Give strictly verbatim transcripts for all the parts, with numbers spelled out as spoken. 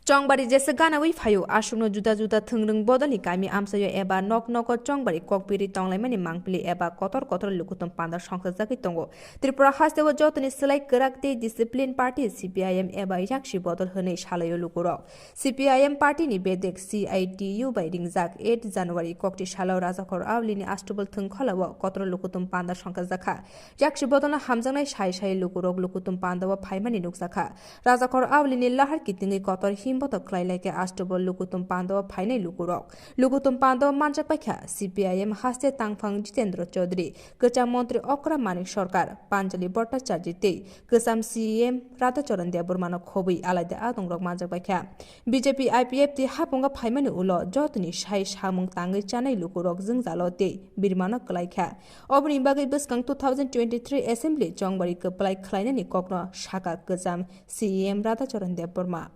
Chongbari jesa ganaui phaio, aswkno juda juda thwngrwng bodolni kami amchaio eba nok nogo chongbari kokpiri tonglaimani mangpili eba kotor kotor lukuthum panda songchajagwi tongo. Tripura hasteo jotoni swlai kwrak tei discipline party C P I M eba yaksi bodol hwnwi salaio lukurok. C P I M party ni bedek C I T U bai ringjak eight January kokti salo Rajakhor Auli ni Astubol thwngkhwlao kotor lukuthum panda songchajakha. Yaksi bodolno hamjaknai sai sai lukurok lukuthum pandao phaimani nukjakha. Rajakhor Auli ni lahar kitingwi kotor himboto khlai laikha Astubol lukuthum pandao phainai lukurok. Lukuthum pandao manjak paikha C P I M haste tangphang Jitendra Chaudhary, kwcham montri Okra Manik Sarkar, Panjali Bhattacharjee tei kwcham C E M Radhacharan Debbarmano khobwi alaida adongrok manjak paikha. B J P I P F T hapungo phaimani ulo jotoni sai samung tangwi chanai lukurok jwngjalo tei birmano kwlaikha. Oboni bagwi bwskang two thousand twenty-three Assembly chongbari kwplai khlainani kokno sakha kwcham C E M Radhacharan Debbarma.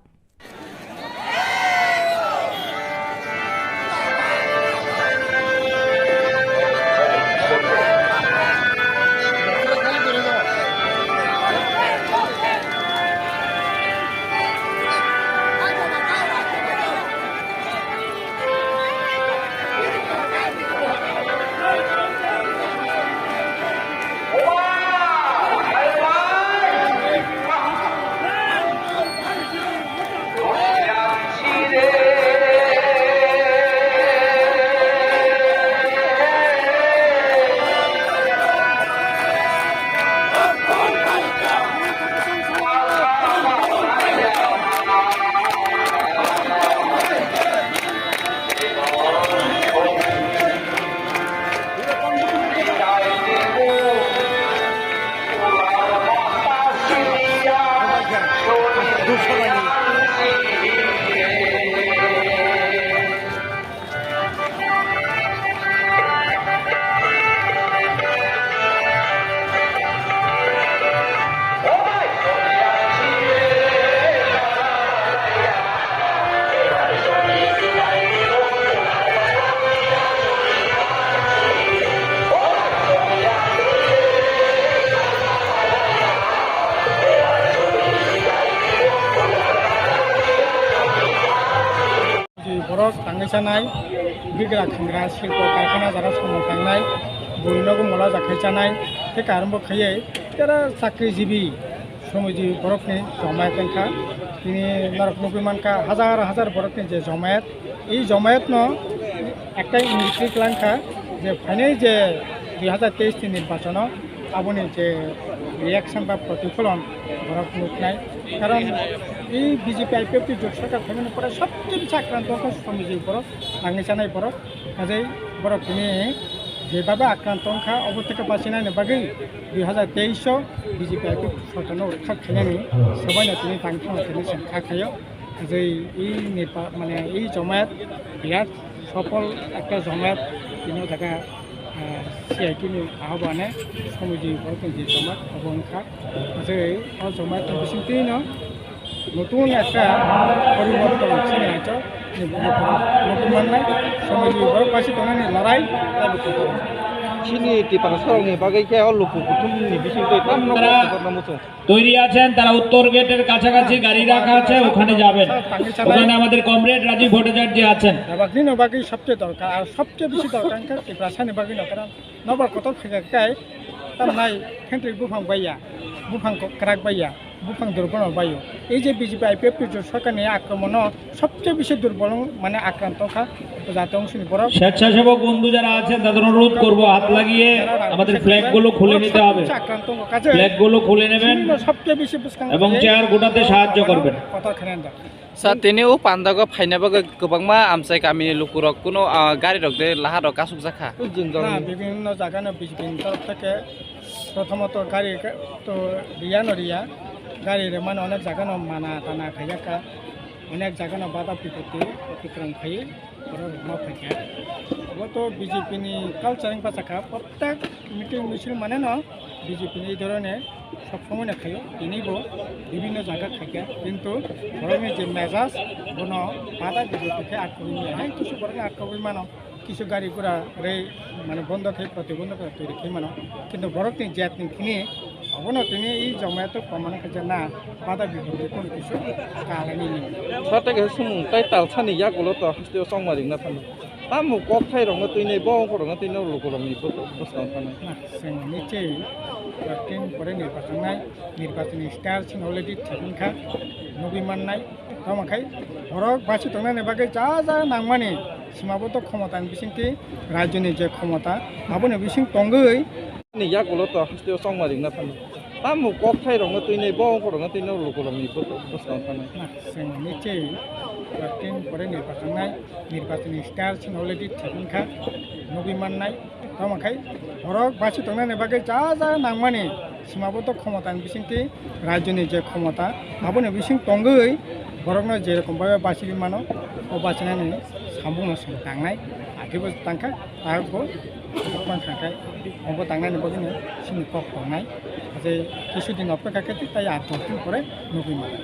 Borok tangwi chanai, bigra khangra, silpo karkhana jara samung tangnai, bui nogo mola jakhai chanai, tei karon bo khaiwi tera chakrijibi, sromijibwi borokni jomayat wngkha. Tini norok nugwi mankha, hajar hajar borokni je jomayat, ei jomayatno ekta ingiti kwlangkha je phainai je dui hajar teis ni nirbachono, aboni je reaction ba protifolon borok nuknai. Karon ei B J P I P F T jot sarkar phaimani pore sobcheye bisi akranto wngkha sromijibwi borok, tangwi chanai borok. Kajai borok tini jebhabe akranto wngkha, obo theke bachinani bagwi dui hajar teis o B J P I P F T sorkarno utkhat khainani sobaino tini tangthangno tini chwng kha khaio. Kajai ei nepa, mane ei jomayat birat sopol ekta jomayat tini o jaga, ah, C I T ni ahobane somiji borok tong je jomayat obo wngkha. Kajai o jomayat ni bisingtwi no notun ekta poriborton chini aito notun mannai somiji borok basi tongnani lorai taibo tongo. Chini Tiprasarokni bagwi khe o luku kuthumni bisingtwi tamno muchung. তৈরি আছেন, তারা উত্তর গেটের কাছাকাছি গাড়ি রাখা আছে, ওখানে যাবেন। ওখানে আমাদের কমরেড রাজীব ভট্টাচার্য আছেন। Bagwi no bagwi sobcheye dorkar, ar sobcheye bisi dorkar wngkha Tiprasani bagwi no, karon nokbar kotor khaikha khe tamnai phentri buphang baiya, buphang kwrak baiya, buphang durbono baio. Ei je B J P I P F T sorkarni akramono sobcheye bisi durbol, mane, akranto kha jate ongsoni borok। স্বেচ্ছাসেবক বন্ধু যারা আছেন, তাদের অনুরোধ করব, হাত লাগিয়ে আমাদের ফ্ল্যাগগুলো খুলে নিতে হবে। ফ্ল্যাগগুলো খুলে নেবেন এবং চেয়ার গোটাতে সাহায্য করবেন। Sa tini o pandago phaina bagwi kwbangma amchai kamini lukurok kuno, ah, garirok de laharok kasukjakha. Na, bibhinno jagano B J P ni torof theke prothomot gari to riya no riya, gari rwmani onek jagano mana tana khaijak kha, onek jagano bada bipoti otikrom khai borok rwma phaikha. Obo to B J P ni culture wngpa sakha, prottek meeting misil mane no B J P ni ei dhoroner sob somoi no khaio, tini bo bibhinno jaga khaikha, kintu borokni je mejaj bono bada bipoti khe atkogwi maya, hai kisu borokno atkogwi mano. Kisu gari gura rei, mane, bondo khe, protibondho khe twi rwkhe mano. Kintu borokni jatni khini Abono tini i jomai to komana khe na bada bipoti kono kisu karani ni. Sate khe sumung tai talsani yagulo to hasteo chongma ringna thangna. Tamo kokthai rokno twi nai bo ongkhorokno twi nai lukurokni bwskango thangna. Na, chwng nichei tin pore nirbachon nai, nirbachon ni style chwng already thik wngkha, nugwi mannai. Tamo khai borok basi tongnani bagwi ja ja nangmani simabo to khomotani bisingtwi rajyoni je khomota aboni bising tongwi ni yagulo to hasteo chongma ringna thangna. Tamo kokthai rokno twi nai bo ongkhorokno twi nai lukurokni bwskango thangna. Na, chwng nichei tin pore nirbachon nai, nirbachon ni style chwng already thik wngkha, nugwi mannai. Tamo khai borok basi tongnani bagwi ja ja nangmani simabo to khomotani bisingtwi rajyoni je khomota aboni bising tongwi borokno je rokom bai basi mano o basinani samungno chwng tangnai, akhe bo tangkha, tangkha bo tangkha khai obo tangnani bagwino chini kok tongnai je kisu din opekha khe tai aat din pore nugwi mano.